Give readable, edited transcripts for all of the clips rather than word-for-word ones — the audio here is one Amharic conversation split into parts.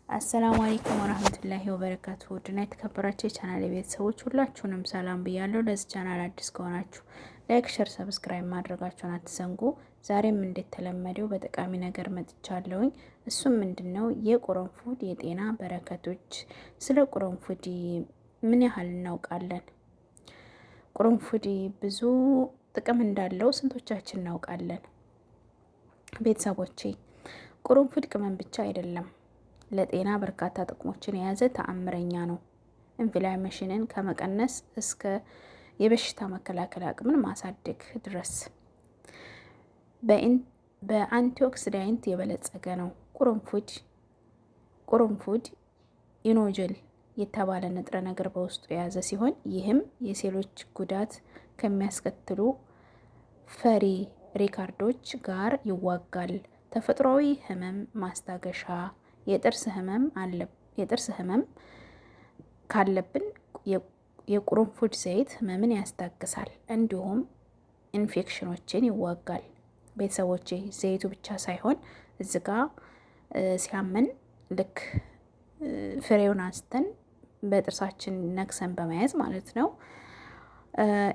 السلام عليكم ورحمة الله وبركاته። ውድና የተከበራችሁ የቻናል ቤተሰቦች ሁላችሁንም ሰላም ብያለሁ። ለዚህ ቻናል አዲስ ከሆናችሁ like፣ share፣ subscribe ማድረጋችሁን አትዘንጉ። ዛሬም እንደተለመደው በጠቃሚ ነገር መጥቻለሁኝ። እሱም ምንድን ነው? የቅርንፉድ የጤና በረከቶች። ስለ ቅርንፉድ ምን ያህል እናውቃለን? ቅርንፉድ ብዙ ጥቅም እንዳለው ስንቶቻችን እናውቃለን? ቤተሰቦቼ ቅርንፉድ ቅመም ብቻ አይደለም፣ ለጤና በርካታ ጥቅሞችን የያዘ ተአምረኛ ነው። inflammation ን ከመቀነስ እስከ የበሽታ መከላከል አቅምን ማሳደግ ድረስ በ antioxidant የበለጸገ ነው። ቅርንፉድ ኢኖጅል የተባለ ንጥረ ነገር በውስጡ የያዘ ሲሆን ይህም የሴሎች ጉዳት ከሚያስከትሉ free radical ኦች ጋር ይዋጋል። ተፈጥሯዊ ህመም ማስታገሻ፣ የጥርስ ህመም ካለብን የቅርንፉድ ዘይት ህመምን ያስታግሳል፣ እንዲሁም ኢንፌክሽኖችን ይዋጋል። ቤተሰቦቼ ዘይቱ ብቻ ሳይሆን እዚጋ ሲያመን ልክ ፍሬውን አንስተን በጥርሳችን ነክሰን በመያዝ ማለት ነው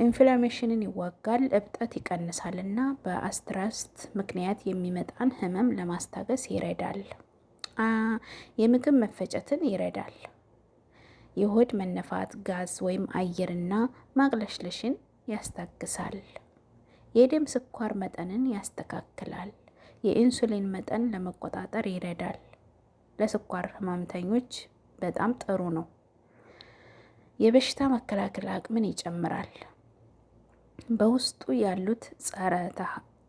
inflammation ን ይዋጋል፣ እብጠት ይቀንሳል እና በ arthritis ምክንያት የሚመጣን ህመም ለማስታገስ ይረዳል። የምግብ መፈጨትን ይረዳል። የሆድ መነፋት፣ ጋዝ ወይም አየርና ማቅለሽለሽን ያስታግሳል። የደም ስኳር መጠንን ያስተካክላል። የኢንሱሊን መጠን ለመቆጣጠር ይረዳል። ለስኳር ህመምተኞች በጣም ጥሩ ነው። የበሽታ መከላከል አቅምን ይጨምራል። በውስጡ ያሉት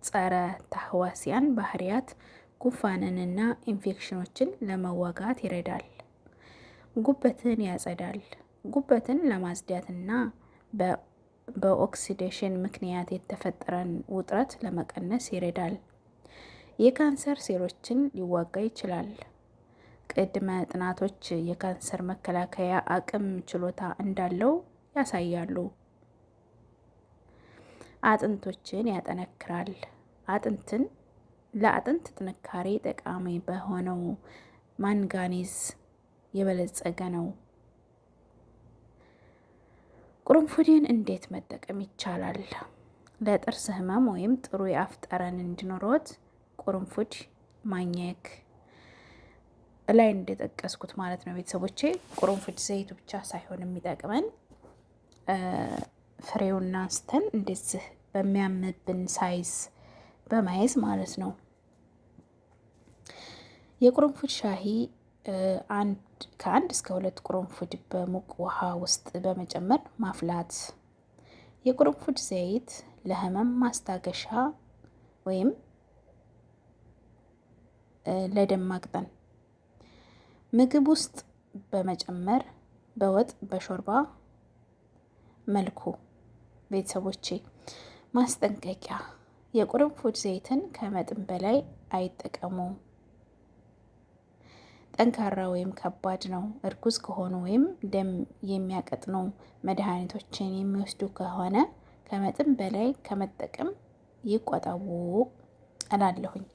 ጸረ ተህዋሲያን ባህሪያት ጉንፋንንና ኢንፌክሽኖችን ለመዋጋት ይረዳል። ጉበትን ያጸዳል። ጉበትን ለማጽዳትና በ oxidation ምክንያት የተፈጠረን ውጥረት ለመቀነስ ይረዳል። የካንሰር ሴሎችን ሊዋጋ ይችላል። ቅድመ ጥናቶች የካንሰር መከላከያ አቅም ችሎታ እንዳለው ያሳያሉ። አጥንቶችን ያጠነክራል። አጥንትን ለአጥንት ጥንካሬ ጠቃሚ በሆነው ማንጋኒዝ የበለጸገ ነው። ቅርንፉድን እንዴት መጠቀም ይቻላል? ለጥርስ ህመም ወይም ጥሩ የአፍ ጠረን እንዲኖሮት ቅርንፉድ ማኘክ ላይ እንደጠቀስኩት ማለት ነው ቤተሰቦቼ፣ ቅርንፉድ ዘይቱ ብቻ ሳይሆን የሚጠቅመን ፍሬውን አንስተን እንደዚህ በሚያምብን size በመያዝ ማለት ነው። የቅርንፉድ ሻሂ ከ1 እስከ 2 ቅርንፉድ በሙቅ ውሃ ውስጥ በመጨመር ማፍላት። የቅርንፉድ ዘይት ለህመም ማስታገሻ ወይም ለደም ማቅጠን ምግብ ውስጥ በመጨመር በወጥ በሾርባ መልኩ። ቤተሰቦቼ ማስጠንቀቂያ፣ የቅርንፉድ ዘይትን ከመጠን በላይ አይጠቀሙ። ጠንካራ ወይም ከባድ ነው። እርጉዝ ከሆኑ ወይም ደም የሚያቀጥኑ መድኃኒቶችን የሚወስዱ ከሆነ ከመጠን በላይ ከመጠቀም ይቆጠቡ እላለሁኝ።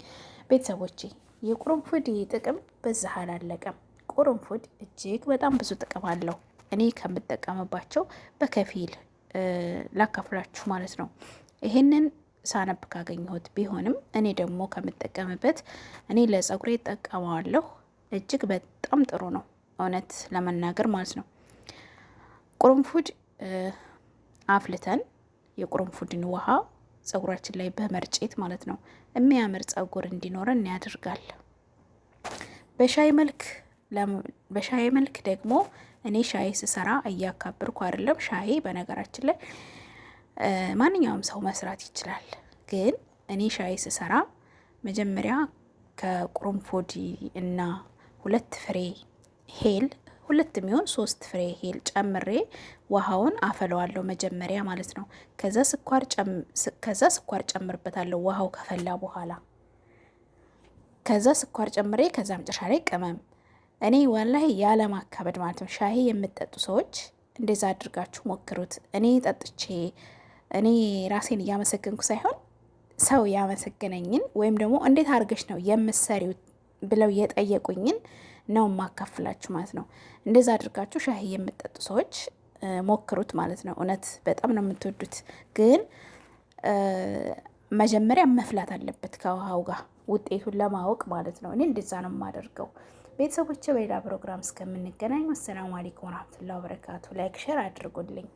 ቤተሰቦቼ የቅርንፉድ ጥቅም በዚህ አላለቀም። ቅርንፉድ እጅግ በጣም ብዙ ጥቅም አለው። እኔ ከምጠቀምባቸው በከፊል ላካፍላችሁ ማለት ነው። ይሄንን ሳነብ ካገኘሁት ቢሆንም እኔ ደግሞ ከምጠቀምበት እኔ ለጸጉሬ እጠቀመዋለሁ። እጅግ በጣም ጥሩ ነው፣ እውነት ለመናገር ማለት ነው። ቅርንፉድ አፍልተን የቅርንፉድን ውሃ ጸጉራችን ላይ በመርጨት ማለት ነው የሚያምር ጸጉር እንዲኖረን ያደርጋል። በሻይ መልክ ደግሞ እኔ ሻይ ስሰራ እያካበድኩ አይደለም። ሻይ በነገራችን ላይ ማንኛውም ሰው መስራት ይችላል። ግን እኔ ሻይ ስሰራ መጀመሪያ ከቅርንፉድ እና ሁለት ፍሬ ሄል፣ ሁለት የሚሆን ሶስት ፍሬ ሄል ጨምሬ ውሃውን አፈለዋለሁ መጀመሪያ ማለት ነው። ከዛ ስኳር ጨምርበታለሁ ውሃው ከፈላ በኋላ። ከዛ ስኳር ጨምሬ ከዛ መጨረሻ ላይ ቅመም። እኔ والله ያለማካበድ ማለት ነው። ሻሂ የምትጠጡ ሰዎች እንደዛ አድርጋችሁ ሞክሩት። እኔ ጠጥቼ እኔ ራሴን እያመሰገንኩ ሳይሆን ሰው ያመሰገነኝን ወይም ደግሞ እንዴት አድርገሽ ነው የምትሰሪው ብለው የጠየቁኝን ነው የማካፍላችሁ ማለት ነው። እንደዛ አድርጋችሁ ሻሂ የምትጠጡ ሰዎች ሞክሩት ማለት ነው። እውነት በጣም ነው የምትወዱት። ግን መጀመሪያ መፍላት አለበት ከውሃው ጋር ውጤቱን ለማወቅ ማለት ነው። እኔ እንደዛ ነው የማደርገው። ቤተሰቦቼ በሌላ ፕሮግራም እስከምንገናኝ والسلام عليكم ورحمة الله وبركاته። Like share አድርጉልኝ።